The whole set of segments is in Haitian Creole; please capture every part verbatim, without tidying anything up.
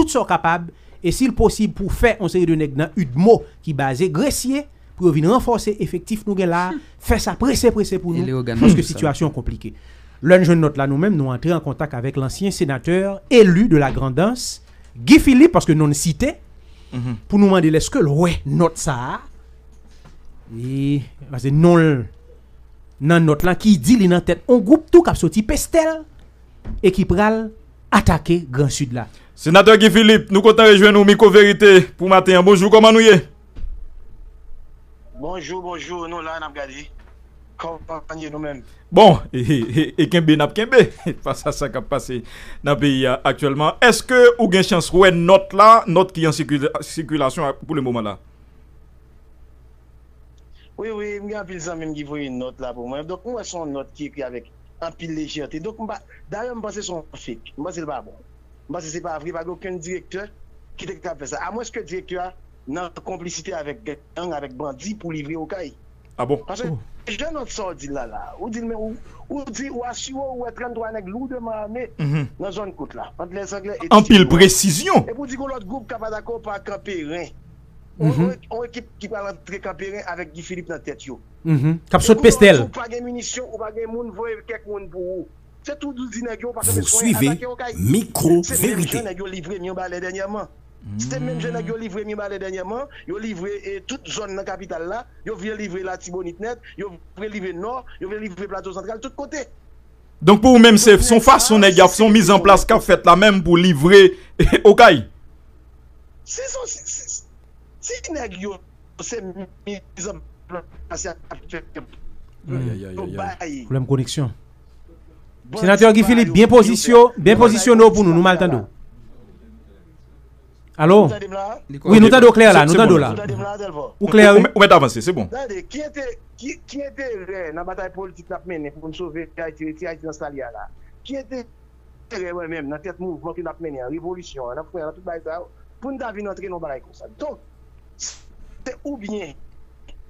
tout sa w kapab, e si l posib pou w fè yon seri de nèg nan UDMO ki baze Gresye, pou yo vin ranfòse efektif nou gen la, fè sa prese prese pou nou, paske sitiyasyon an konplike. Lè n jwenn nòt la, nou menm, nou antre an kontak avèk lansyen senatè eli de la Grandans, Guy Philippe, paske non l site, pou nou mande l èske l wè nòt sa a, e, paske non l nan nòt la ki di li nan tèt yon gwoup tou k ap soti Pestèl e ki pral atake Gran Sid la. Senatè Guy Philippe, nou kontan rejwenn ou, Mikwo Verite pou maten an. Bonjou, kòman nou ye? Bonjou, bonjou, nou la, n ap gade. Kòman n ye nou menm? Bon, e, e, e, e kenbe n ap kenbe fas a sa k ap pase nan peyi a aktyèlman. Èske ou gen chans wè nòt la, nòt ki an sikila-, sikilasyon a-, pou le moman la? Wi, wi, m gen anpil zanmi m ki voye nòt la pou mwen. Donk, m wè se yon nòt ki ekri avèk anpil lejète. Donk, m pa, dayè, m panse se yon fake. M panse l pa bon. M panse se pa vre, pa gen okenn direktè ki te ka fè sa. Amwenske direktè a nan konplisite avèk gang, avèk bandi pou livre Okay. Ah bon? Paske jan nòt sa w di l la, la, ou di l, men ou, ou di, ou asire w wè tranntwa nèg lourdement armés nan zòn kot la, ant Lèzanglè e Ti Anpil Timoun. Presizyon. Epi w di gon lòt gwoup k ap atake w pa Kanperen. On, on, on ekip ki pral antre Kanperen avèk Guy Philippe nan tèt yo. K ap sot Pestèl. Ou pa gen minisyon, ou pa gen moun, voye kèk moun pou ou. Se tou di nèg yo pa kenbe swen atake Okay. Se menm jan nèg yo livre Mibalè dènyèman. Se menm jan nèg yo livre Mibalè dènyèman, yo livre, e, tout zòn nan kapital la, yo vle livre Latibonit nèt, yo vle livre Nò, yo vle livre Plato Santral, tout kote. Donk pou ou menm, se, se yon fason nèg y ap, se yon mizanplas k ap fèt la menm pou livre Okay. Si, si, si, si nèg yo se mizanplas y ap fè pou yo bay. Pwoblèm koneksyon. Senatè Guy Philippe, byen pozisyon, byen pozisyone w pou nou, nou mal tande w. Alo? Wi, nou tande w klè la, nou tande w la. Ou klè, wi. Ou mèt avanse, se bon. Tande, ki ente-, ki, ki enterè nan batay politik n ap mennen pou n sove Ayiti, retire Ayiti nan sa l ye a la? Ki enterè mwen menm nan tèt mouvman ke n ap mennen an, revolisyon an, n ap fè an, tout bagay sa yo, pou n ta vin antre nan yon bagay konsa? Donk, se oubyen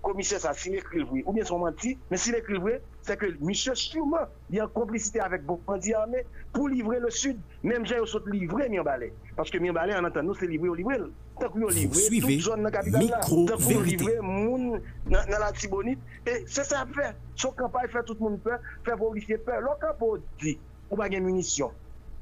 komisè sa, si l ekri l vre, oubyen se yon manti, men si l ekri l vre, se ke misye siman li an konplisite avèk bandi ame pou livre le Sud, menm jan yo sot livre Mibalè. Paske Mibalè, an antann nou, se livre yo livre l. Tankou yo livre tout zòn nan kapital la. Tankou yo livre moun nan, nan Latibonit. E se sa y ap fè. Se yon kanpay, fè tout moun pè, fè polisye pè. Lè w kanpe w di, ou pa gen minisyon.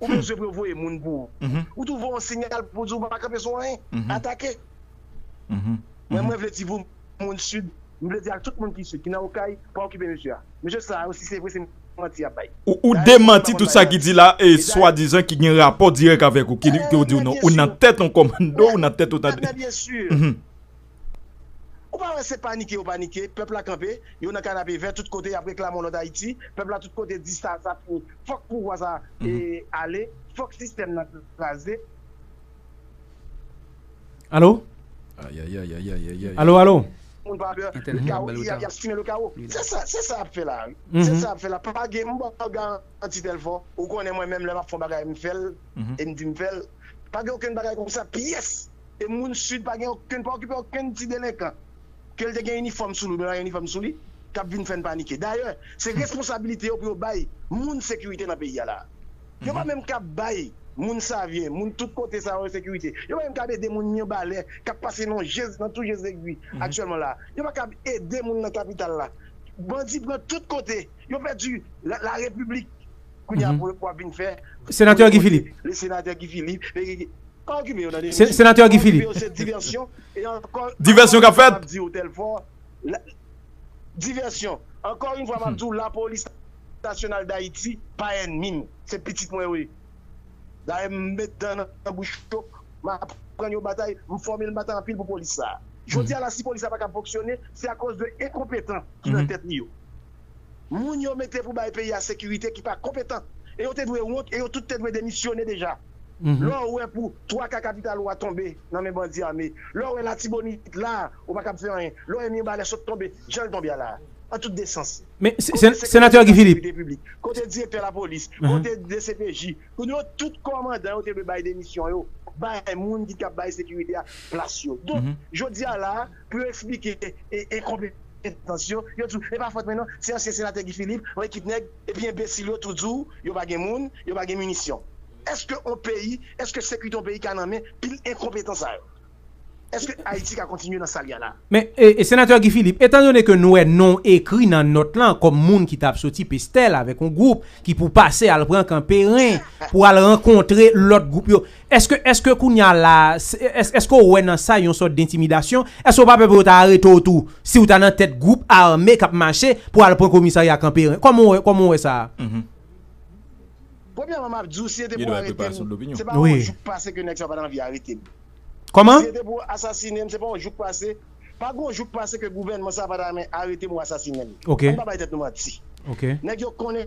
Ou bezwen pou yo voye moun pou ou. Ou twouve yon sinyal pou di w pa kanpe sou anyen. Atake. Mwen, mwen vle di pou moun Sid, m vle di ak tout moun ki Sid, ki nan Okay, pa okipe mesye a. Mesye sa yo, si se vre, se manti y ap bay. Ou, ou demanti tout sa ki di la, e swadizan ki gen rapò dirèk avèk ou, ki, ki ou di w non, ou nan tèt yon kòmando, ou nan tèt yon... Byen si. Ou pa wè se panike yo panike, pèp la kanpe, yo nan kanape vè tout kote, y ap reklame yon lòt Ayiti, pèp la tout kote di sa, sa fini. Fòk pouvwa sa, e, ale, fòk sistèm nan kraze. Alo? Ayayay. Alo, alo? Moun pa pè. Kawo, y ap, y ap simen le kawo. Se sa, se sa y ap fè la. Se sa y ap fè la. Pa gen, m ba w garanti tèl fò. Ou konnen mwen menm lè m ap fè yon bagay, m fè l, e m di m fè l. Pa gen okenn bagay konsa pyès. E moun Sid pa gen okenn, pa okipe okenn ti delenkan. Ke l te gen inifòm sou li, oubyen pa gen inifòm sou li, k ap vin fè n panike. Dayè, se responsabilite yo pou yo bay moun sekirite nan peyi a la. Yo pa menm k ap bay moun Savyen, moun tout kote sa yo sekirite. Yo pa menm k ap ede moun Mibalè k ap pase nan je, nan tou je zegwi aktyèlman la. Yo pa k ap ede moun nan kapital la. Bandi pran tout kote. Yo pèdi la, la repiblik. Kounye a pou, pou ap vin fè. Senatè Guy Philippe. Le senatè Guy Philippe. Pa okipe yo, tande. Se, senatè Guy Philippe. Pa okipe yo, se divèsyon. E ankò, divèsyon k ap fèt. M ap di w tèl fò. Divèsyon. Ankò yon fwa, m ap di w, Lapolis Nasyonal Dayiti pa ènmi m. Se pitit mwen yo ye. Dayè, m met dan nan bouch yo, m aprann yo batay, m fòme l, m batay anpil pou polis sa a. Jodi a la, si polis la pa ka fonksyone, se akoz de enkonpetan ki nan tèt li yo. Moun yo mete pou bay peyi a sekirite ki pa konpetan. E yo te dwe wont, e yo tout te dwe demisyone deja. Lè w wè pou twa ka kapital ou a tonbe nan men bandi ame, lè w wè Latibonit la, ou pa kab fè anyen, lè w wè Mibalè sot tonbe, jan l tonbe a la, an tout de sans. Men, se, se, senatè Guy Philippe. Kote direktè lapolis, kote D C P J, pou yo tout kòmandan yo te dwe bay demisyon yo, bay moun ki kab bay sekirite a plas yo. Donk, jodi a la, pou yo eksplike, e, e, enkonpetans yo, yo di w, e pa fòt mwen non, se ansyen senatè Guy Philippe, yon ekip nèg, epi enbesil yo tou di w, yo pa gen moun, yo pa gen minisyon. Èske yon peyi, èske sekirite yon peyi ka nan men pil enkonpetan sa yo? Èske Ayiti ka kontinye nan sa l ye a la? Men, e, e, Senatè Guy Philippe, etandone ke nou wè non w ekri nan nòt lan kòm moun ki t ap soti Pestèl avèk yon gwoup ki pou pase al pran Kanperen pou al rankontre lòt gwoup yo, èske, èske kounye a la, s-, èske, èske w wè nan sa yon sòt dentimidasyon? Èske w pa pè pou yo ta arete w tou si w ta nan tèt gwoup ame k ap mache pou al pran komisarya Kanperen? Kòman w wè, kòman w wè sa a? Mhm. Premyèman, m ap di w, si se te Li pou dwe arete pepla m, son opinyon. Se pa Wi. yon jou k pase ke nèg sa yo pa t anvi arete m. Kòman? Si se te pou asasinen m, se pa yon jou k pase. Pa gen yon jou k pase ke gouvènman sa pa t anvi arete m ou asasinen m. Ok. Ann pa bay tèt nou manti. Ok. Nèg yo konnen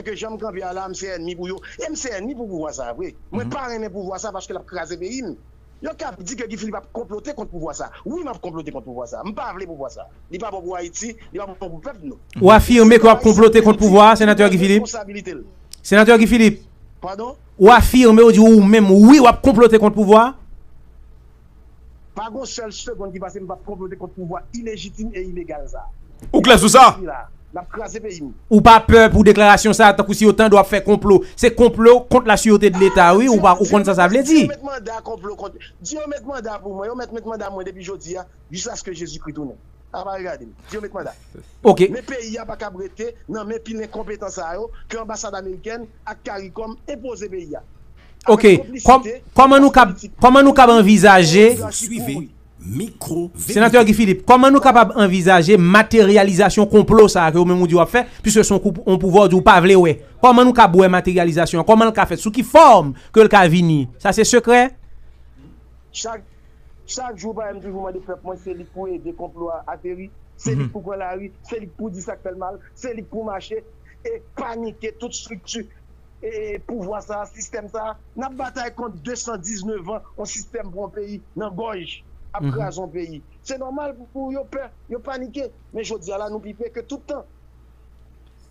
ke jan m kanpe a la, m se ènmi pou yo. E m se ènmi pou pouvwa sa a vre. Mwen pa renmen pouvwa sa a paske l ap kraze peyi m. Yo k ap di ke Guy Philippe ap konplote kont pouvwa sa a. Wi, m ap konplote kont pouvwa sa a. M pa vle pouvwa sa a. Li pa bon pou Ayiti, li pa bon pou pèp nou. Ou afime ke w ap konplote kont pouvwa a, Senatè Guy Philippe? Responsabilite l. Senatè Guy Philippe, Padon? Ou afime, ou di ou menm, wi, w ap konplote kont pouvwa a? Pa gon sèl segonn ki pase m p ap konplote kont pouvwa ilejitim e ilegal sa. Ou klè sou sa? Ki la, l ap kraze peyi m. Ou pa pè pou deklarasyon sa a, tankou si yo tande w ap fè konplo? Se konplo kont la sûreté de l'État, wi, ou pa, ou konn sa sa vle di? Di yo met manda konplo kont, di yo met manda pou mwen, yo met, met manda mwen depi jodi a, jiskaske Jezikri tounen. A pa regade m, di yo met manda. Ok. Men peyi a pa kab rete nan men pil enkonpetan sa yo ke anbasad amerikèn ak CARICOM enpoze peyi a. Ok. Kòm, kòman nou kab, kòman nou kab anvizaje Senatè Guy Philippe, kòman nou kapab anvizaje materyalizasyon konplo sa a ke ou menm ou di w ap fè, piske se yon kou- yon pouvwa ou di w pa vle wè? Kòman nou kab wè materyalizasyon an? Kòman l ka fèt? Sou ki fòm ke l ka vini? Sa se sekrè? Chak, chak jou parèy m toujou mande pèp mwen, se li k pou ede konplo a ateri, se li k pou pran lari, se li k pou di sa k fè l mal, se li k pou mache e panike tout estrikti e pouvwa sa a, sistèm sa a. N ap batay kont de san diznèf an yon sistèm pran yon peyi nan gòj, ap kraze yon peyi. Se nòmal pou yo pè, yo panike. Men jodi a la, nou pi pè ke tout tan.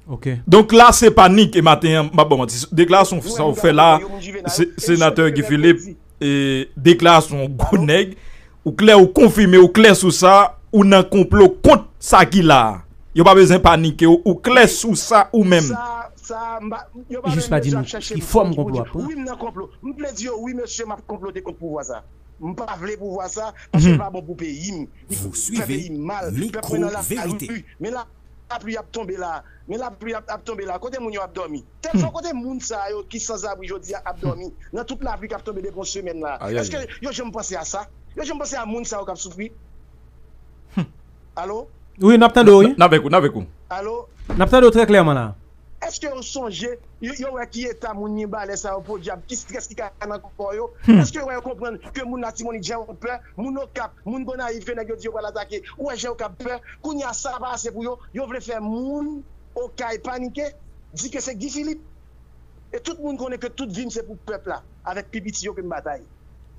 Ok. Donk la se panik e maten an, m pa ba w manti. Deklarasyon sa w fè la, Senatè Guy Philippe, e deklarasyon gwo nèg, ou klè, ou konfime, ou klè sou sa, ou nan konplo kont sa ki la a. Yo pa bezwen panike, ou, ou klè sou sa ou menm. Sa, sa, m pa, yo pa Jis menm pa di bezwen nou ap chèche ki fòm pou konplo di, ap pran. Wi, m nan konplo. M vle di yo, wi, mesye, m ap konplote kont pouvwa sa. M pa vle pouvwa sa, paske l pa bon pou peyi m. Li fè peyi m mal. Pèp mwen nan lari. Men lapli ap tonbe la. Men lapli ap, ap tonbe la. Kote moun yo ap dòmi? Tèlfò kote moun sa yo ki sanzabri jodi a ap dòmi? Nan tout lapli k ap tonbe depi yon semèn la. Èske yo janm panse a sa? Yo janm panse a moun sa yo k ap soufri? Alo? Wi, n ap tande w, wi. N avèk ou, n avèk ou. Alo? N ap tande w trè klèman la. Èske yo sonje, yo, yo wè ki eta moun Mibalè sa yo, podyab, ki strès ki ka nan kò yo? Èske yo wè, yo konprann ke moun Latibonit jan yo pè, moun Okap, moun Gonayiv ke nèg yo di yo pral atake, ou wè jan yo k ap pè? Kounye a sa pa ase pou yo, yo vle fè moun Okay panike, di ke se Guy Philippe. E tout moun konnen ke tout vi m se pou pèp la, avèk pi piti yo ke m batay.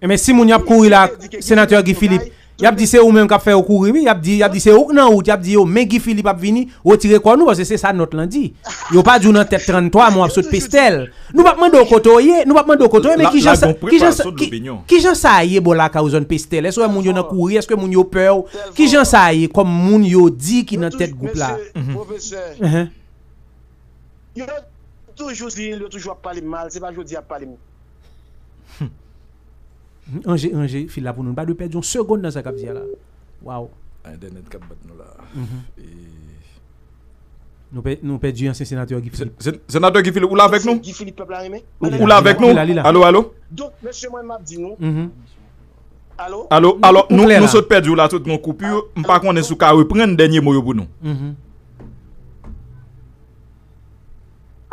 Enben si moun y ap kouri la, Senatè Guy Philippe, y ap di se ou menm k ap fè yo kouri, wi. Y ap di, y ap di se ou k nan wout, y ap di yo, men Guy Philippe ap vini, retire kò nou, paske se sa nòt lan di. Yo pa di w nan tèt tranntwa, men w ap sot Pestèl. Nou p ap mande w kote w ye, nou p ap mande w kote w ye, men kijan sa, kijan sa, ki, kijan sa ye bò lakay ou zòn Pestèl? Èske w wè moun yo nan kouri? Èske moun yo pè w? Kijan sa ye kòm moun yo di ki nan tèt gwoup la? Pwofesè, Mhm. yo toujou di, yo toujou ap pale m mal, se pa jodi y ap pale m. Ranje, ranje fil la pou nou. Nou pa dwe pèdi yon segonn nan sa k ap di a la. Waw. Entènèt k ap bat nou la. Nou pè, nou pèdi ansyen senatè Guy Philippe. Senatè Guy Philippe, ou la avèk nou? Guy Philippe pèp la renmen. Ou la avèk nou? Alo, alo? Donk, mesye, mwen m ap di nou. Alo? Alo, alo, nou, nou sot pèdi w la, sot gen yon koupi. M pa konnen si w ka reprann dènye mo yo pou nou.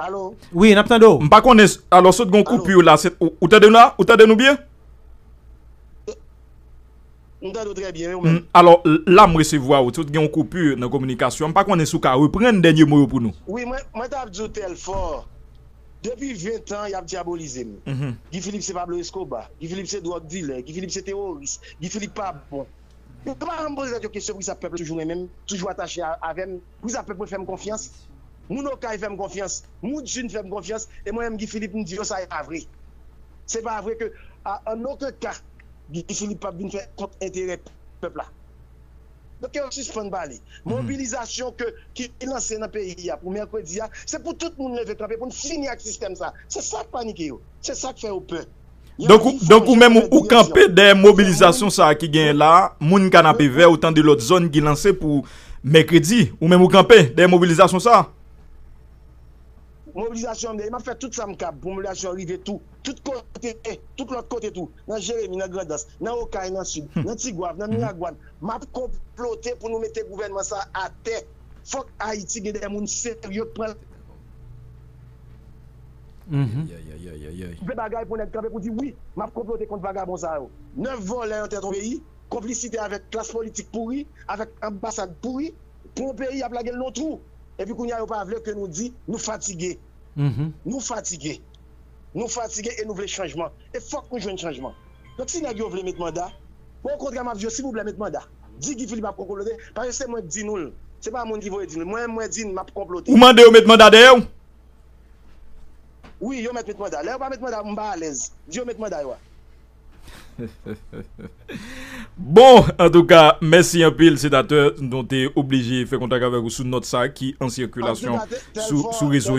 Alo? Wi, n ap tande w. M pa konnen, alo, sot gen yon koupi la, ou, ou tande nou la? Ou tande nou byen? M tande w trè byen, wi, ou menm. Alò, la m resevwa ou, tout gen yon koupi nan kominikasyon. M pa konnen si w ka reprann dènye mo yo pou nou. Wi, mwen, mwen t ap di w Tèlfò. Depi ven tan, y ap dyabolize m. Guy Philippe se Pablo Escobar. Guy Philippe se dwòg dilè. Guy Philippe se teworis. Guy Philippe pa bon. Yo pa janm poze tèt yo kesyon poukisa pèp la toujou renmen m, toujou atache a, avè m, poukisa pèp mwen fè m konfyans. Moun Okay fè m konfyans, moun Djin fè m konfyans, e mwen menm Guy Philippe m di yo sa e pa vre. Se pa vre ke, a, an okenn ka, Guy Philippe p ap vin fè kont enterè pèp la. Donk, ke yo sispann pale. Mobilizasyon ke, ki lanse nan peyi a pou mèkredi a, se pou tout moun leve kanpe pou n fini ak sistèm sa. Se sa k panike yo. Se sa k fè yo pè. Donk, ou- donk ou menm ou kanpe dèyè mobilizasyon sa a ki genyen la, moun Kanapevè, ou tande lòt zòn ki lanse pou mèkredi, ou menm ou kanpe dèyè mobilizasyon sa a. Mobilizasyon an, m ap fè tout sa m kab pou mobilizasyon an rive tou, tout kote, tout lòt kote tou, nan Jeremi, nan Grandans, nan Okay, nan Sid, nan Tigwav, nan Miragwàn. M ap konplote pou nou mete gouvènman sa a atè. Fòk Ayiti gen de moun serye k pran Mhm. Aïe, aïe, aïe, aïe, aïe. Vle bagay pou nèg kanpe pou di wi, m ap konplote kont vagabon sa yo. Nèf vòlè nan tèt yon peyi, konplisite avèk klas politik pouri, avèk anbasad pouri, pou yon peyi y ap lage l nan twou. Epi kounye a yo pa vle ke nou di nou fatige. Mhm. Nou fatige. Nou fatige e nou vle chanjman. E fòk nou jwenn chanjman. Donk si nèg yo vle met manda, bon, okontrè m ap di yo silvouplè met manda. Di Guy Philippe ap konplote, paske se mwen k di nou l. Se pa moun ki voye di nou l. Mwen menm mwen di n m ap konplote. Ou mande yo met manda dèyè w? Wi, yo mèt met manda. Lè yo pa met manda, m pa alèz. Di yo met manda yo a. Bon, antouka, mèsi anpil, senatè. Nou te oblije fè kontak avèk ou sou nòt sa ki an sikilasyon sou, sou rezo.